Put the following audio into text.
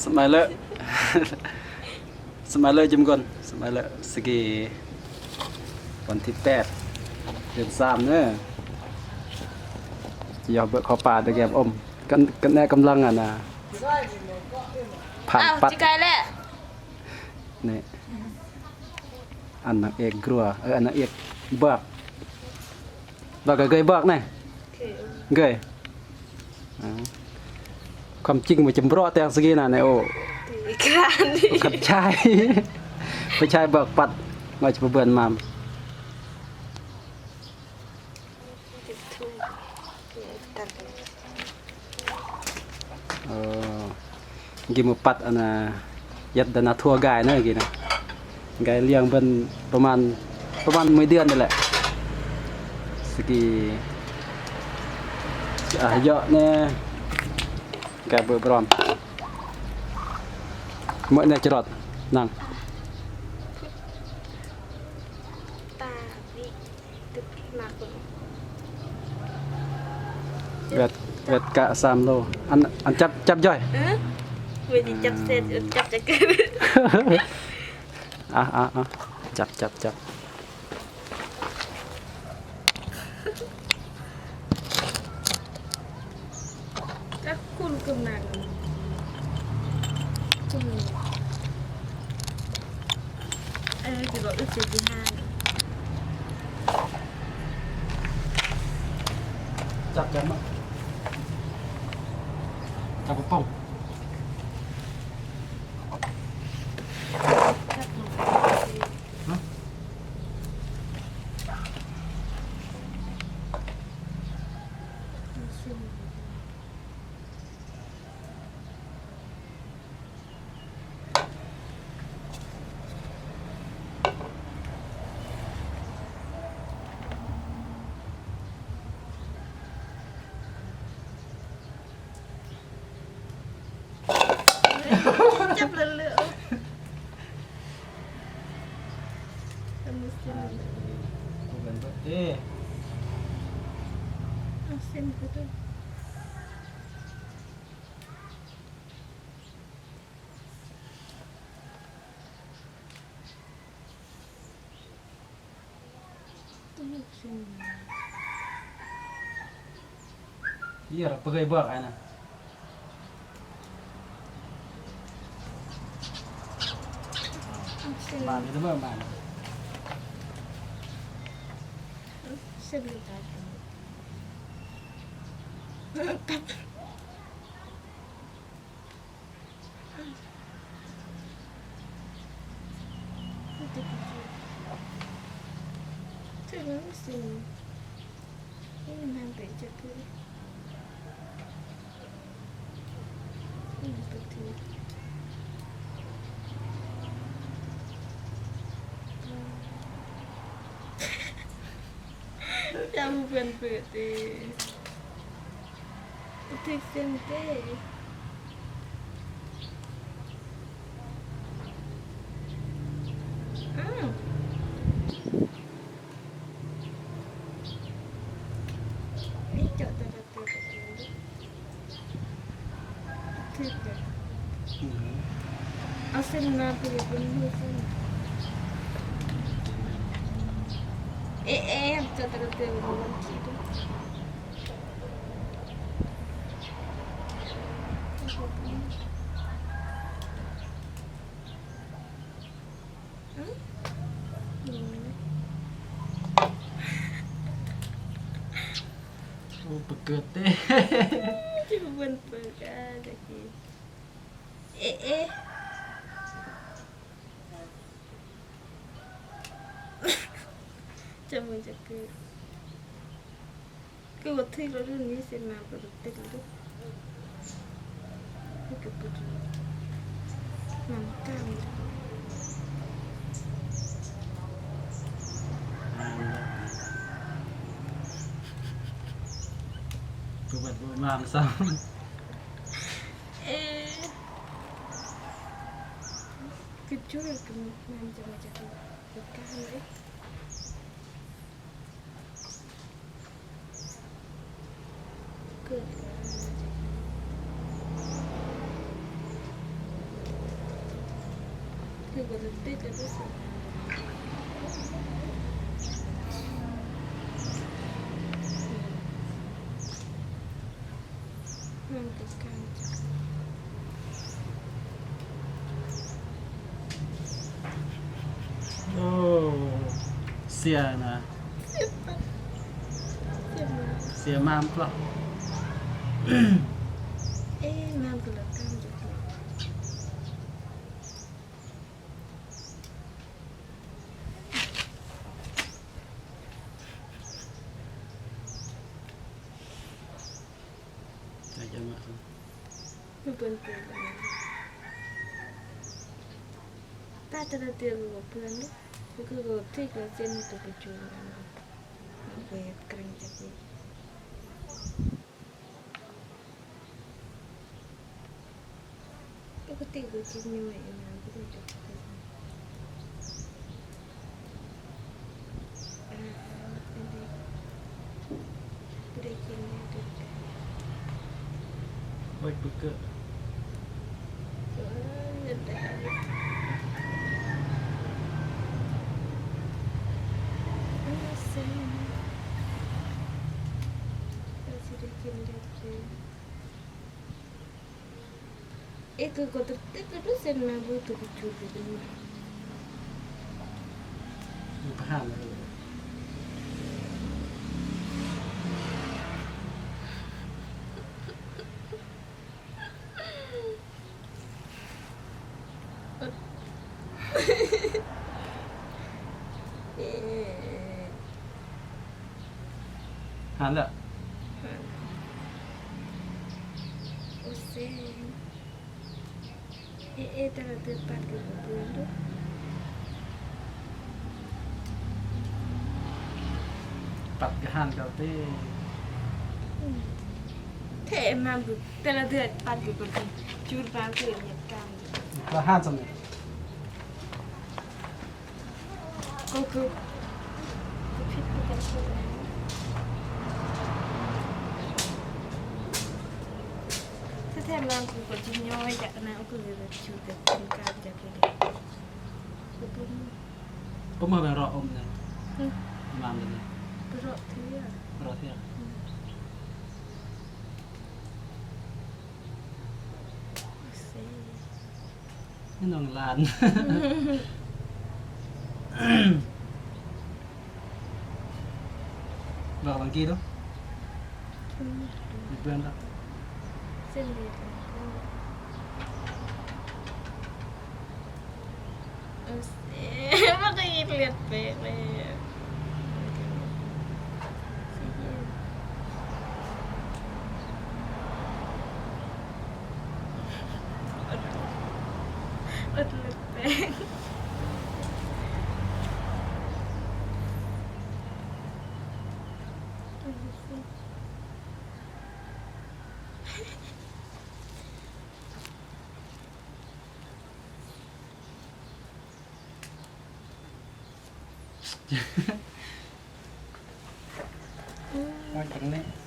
ສະໄໝເລີ ສະໄໝເລີ ຈຸມກ່ອນ ສະໄໝເລີ ສະກີ ວັນທີແປດ ເດືອນສາມເນີ ຢອກເບີກເຂົ້າປ່າແຕ່ແກ້ມອົມ ກັນ ກັນແນ່ກຳລັງ ອັນນ່າ ຜ່ານ ອ້າວ ປັດ ຊິກາຍແລ້ວ ນີ້ ອັນນາງເອກກົວ ເອີ ອັນນາງເອກບອກ ບອກກະເກີຍບອກແນ່ ເກີຍ ເກີຍ ອາ ຄວາມຈິງມັນຈະເບາະແຕ່ສະກີນະ ໃນໂອ ຄັນຊາຍ ຜູ້ຊາຍບອກປັດ ວ່າຈະບໍ່ເບື່ອນມາ ເອີ ກີ້ມາປັດອັນນ່າ ຍັດດານາທົວກາຍເນາະ ກີ້ນະ ກາຍລ້ຽງເພິ່ນປະມານ ປະມານມື້ເດືອນນີ້ແຫຼະ ສະກີ ອາ ເຍາະແນ່ ກາຍເບີບຣອມ ເໝີແນ່ຈະລອດ ນັ່ງ ຕາວິ ຕຶກໜັກ ແວັດ ແວັດກະສາມໂລ ອັນ ອັນຈັບ ຈັບຍ່ອຍ ເອີ ເວທີຈັບເສັດ ຈັບຈັກ ອາ ອາ ອາ ຈັບ ຈັບ ຈັບ. ກະຄຸນກຳລັງ ເອີ ຊິບອກອຶດເສຍຊິຫາ ຈັບ ຈັບມາ ຈັບກະປ໋ອງ ຈັບມາ ຮະ ຈັບເລີຍໆ ເອົາມືເຊັນ ເອົາເສັ້ນໄປເດ້ ເອົາເສັ້ນໄປເດີ. ເອີ ປະເຄີຍບອກອ້າຍນະ ບາດນີ້ເດີ ບາດນີ້ ເຊັນ ຢ່າໃຫ້ເພື່ອນເປີດເດ້. ຖືກເສັ້ນເດ້. ອ້າວ ນີ້ເຈາະແຕ່ລະຕົວ ຖືກເດ້. ອື ເອົາເສັ້ນມາເປັນ ເປັນຮູບເສັ້ນ ເອ ເອ ເຈາະແຕ່ລະຕົວ ເປັນຮູບເສັ້ນ. ໂອ້ ປະເກີດເດ້ ເປັນເປີກາຈັກທີ ເອ ເອ ຈະມັນຈະເກີດ. ຄືວ່າຖືກແລ້ວເດີ ນີ້ເຊັນມາບໍ່ໄດ້ຕິດເດີ ຄືກະປະຕູນຳກາງ ຄືວ່າບໍ່ມາຊ້ຳ ເອ ຄືຈຸ້ຍ ຄືມັນຈະມາຈາກກາງເດ້. ເກີດມາ ຄືບໍ່ໄດ້ຕິດກັນເລີຍ. ໂອ້ ເສຍນະ ເສຍມາມກວ່າ ເອ ມາມກະລະກຳ. ປົກກະຕິກໍຊິຍ້ອຍອັນນັ້ນ ບໍ່ໄດ້ຈົກ ອ່າ ອັນນີ້ ບໍ່ໄດ້ກິນແລ້ວ ເບິດເບີເກີ ເອີ ເງິນໄດ້ ເອີ ເຊນ ເອີ ຊິໄດ້ກິນແລ້ວເຊນ. ເອ ຄືກໍຕິດຕິດເປັນເປີເຊັນມາ ບໍ່ຖືກຈຸດເປັນ ມັນກໍຫາມາເລີຍ. ຫານແລ້ວ ໂອເຊນ ເອ ເອ ແຕ່ລະເທື່ອປັດກໍບໍ່ເປື້ອນເດ້ ປັດກໍຫານເກົ່າເດ້ ອືມ ແທ້ມາບຸ ແຕ່ລະເທື່ອປັດກໍບໍ່ເທື່ອ ຈູດມາເທື່ອເຮັດການ ກໍຫານສ່ຳນີ້. ກໍຄືຜິດປົກກະຕິ ແທ້ໆ ມາ ກູກໍຈິຍ້ອຍຈາກອັນນັ້ນ ກູເລີຍແບບ ຊູແຕ່ເປັນການຈາກເດ ກໍບໍ່ມີ ກໍມາໄປເລາະອົມແດ່ ອືມ ມາແລ້ວນີ້ ໄປເລາະເທື່ອ ເລາະເທື່ອ ອືມ. ນ້ອງຫຼານ ບອກບັງກີ້ດູ ອືມ ເພື່ອນລະ ເສັ້ນເລືອດ ເອີ ມັນກໍເຮັດເລືອດແປກເລີຍ ເອີ ເລືອດແປກ. ມາກິນນີ້